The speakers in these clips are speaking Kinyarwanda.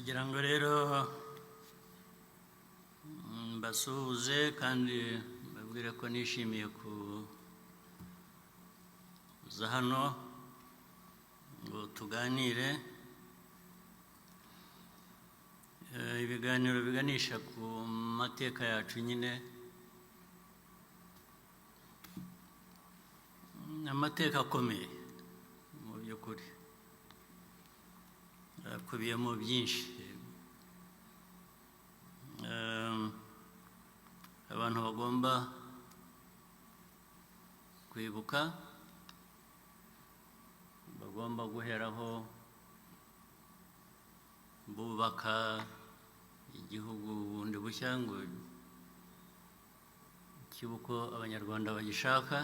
Nagira ngo rero mbasuhuze kandi mbabwire ko nishimiye kuza hano ngo tuganire. Ibiganiro biganisha ku mateka yacu nyine, ni amateka akomeye mu by'ukuri, akubiyemo byinshi. Abantu bagomba kwibuka, bagomba guheraho bubaka igihugu bundi bushya ngo kibe uko Abanyarwanda bagishaka.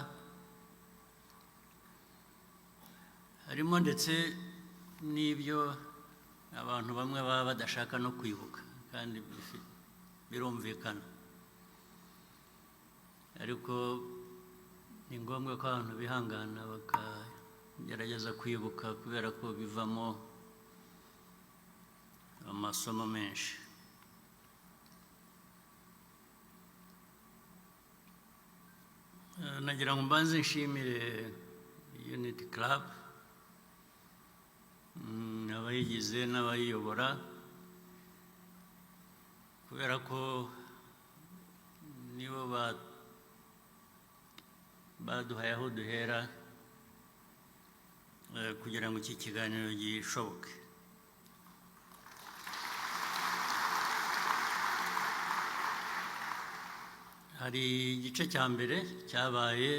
Harimo ndetse n'ibyo abantu bamwe baba badashaka no kwibuka, kandi birumvikana, ariko ni ngombwa ko abantu bihangana bakagerageza kwibuka, kubera ko bivamo amasomo menshi. Nagira ngo mbanze nshimire Unity Club, abayigize n'abayiyobora, kubera ko nibo baduhaye aho duhera kugira ngo iki kiganiro gishoboke. Hari igice cya mbere cyabaye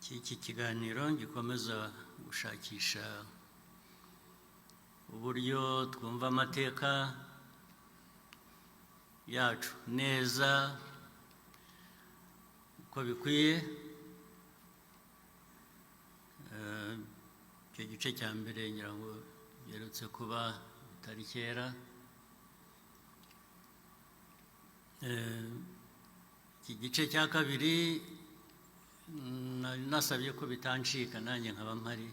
cy'iki kiganiro gikomeza gushakisha uburyo twumva amateka yacu neza uko bikwiye. Icyo gice cya mbere ngira ngo giherutse kuba bitari kera. Iki gice cya kabiri nasabye ko bitancika nanjye nkaba mpari.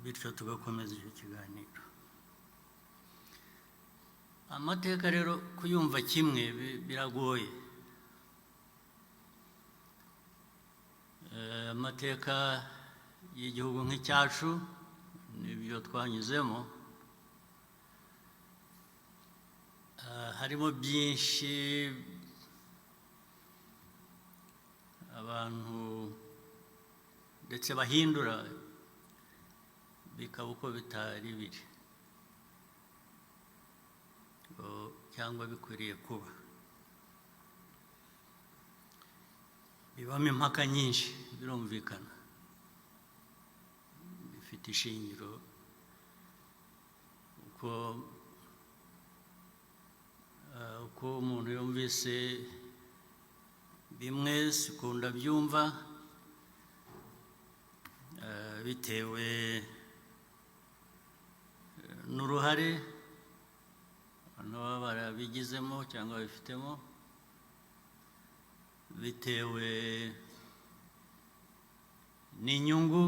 Bityo tugakomeza icyo kiganiro. Amateka rero kuyumva kimwe biragoye. Amateka y'igihugu nk'icyacu n'ibyo twanyuzemo, harimo byinshi abantu ndetse bahindura bikaba uko bitari biri cyangwa bikwiriye kuba. Bibamo impaka nyinshi, birumvikana, bifite ishingiro uko umuntu yumvise bimwe sikunda byumva, bitewe n'uruhare abantu baba barabigizemo cyangwa babifitemo, bitewe n'inyungu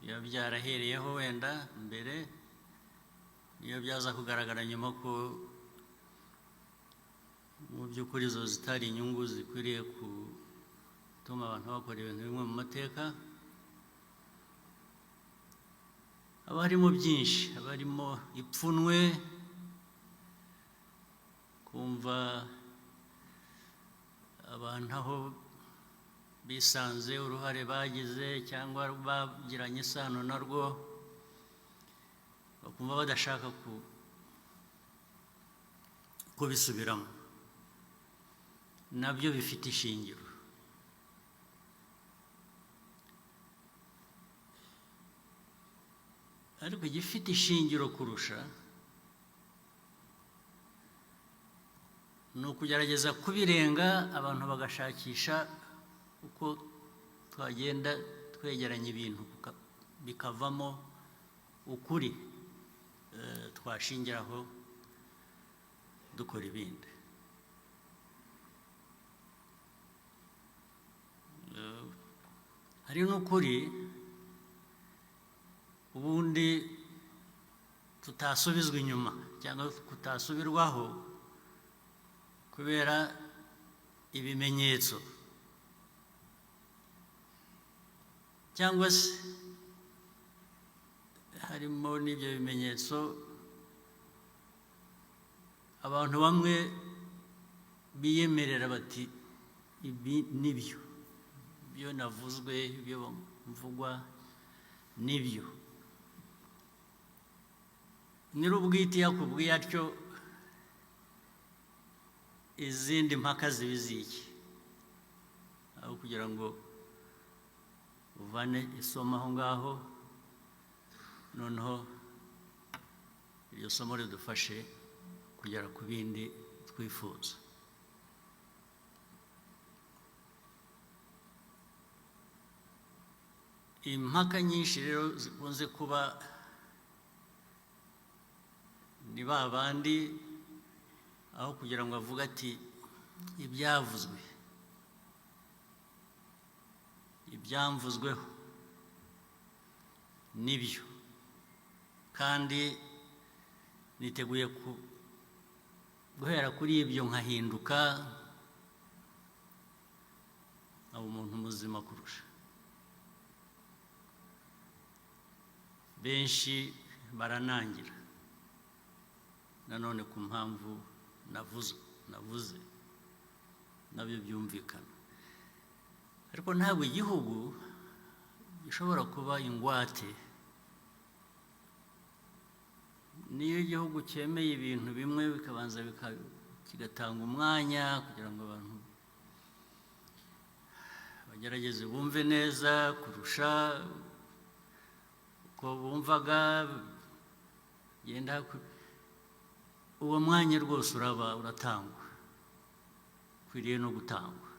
biba byarahereyeho wenda mbere, niyo byaza kugaragara nyuma ko mu by'ukuri izo zitari inyungu zikwiriye gutuma abantu bakora ibintu bimwe mu mateka. Haba harimo byinshi, haba harimo ipfunwe, kumva abantu aho bisanze, uruhare bagize cyangwa bagiranye isano narwo, bakumva badashaka kubisubiramo. Nabyo bifite ishingiro. Ariko igifite ishingiro kurusha ni ukugerageza kubirenga, abantu bagashakisha uko twagenda twegeranya ibintu bikavamo ukuri, twashingiraho dukora ibindi. Hari n'ukuri ubundi tutasubizwa inyuma cyangwa kutasubirwaho kubera ibimenyetso, cyangwa se harimo n'ibyo bimenyetso abantu bamwe biyemerera bati ibi nibyo, ibyo navuzwe, ibyo mvugwa nibyo. Nyir'ubwite yakubwiye atyo, izindi mpaka ziba iziki? Aho kugira ngo uvane isomo aho ngaho, noneho iryo somo ridufashe kugera ku bindi twifuza. Impaka nyinshi rero zikunze kuba ni ba bandi aho kugira ngo avuge ati ibyavuzwe, ibyamvuzweho nibyo, kandi niteguye guhera kuri ibyo nkahinduka nkaba umuntu muzima kurusha. Benshi baranangira nanone ku mpamvu navuze nabyo byumvikana, ariko ntabwo igihugu gishobora kuba ingwate. Niyo igihugu cyemeye ibintu bimwe bikabanza kigatanga umwanya kugira ngo abantu bagerageze bumve neza kurusha uko bumvaga, genda uwo mwanya rwose uraba uratangwa, ukwiriye no gutangwa.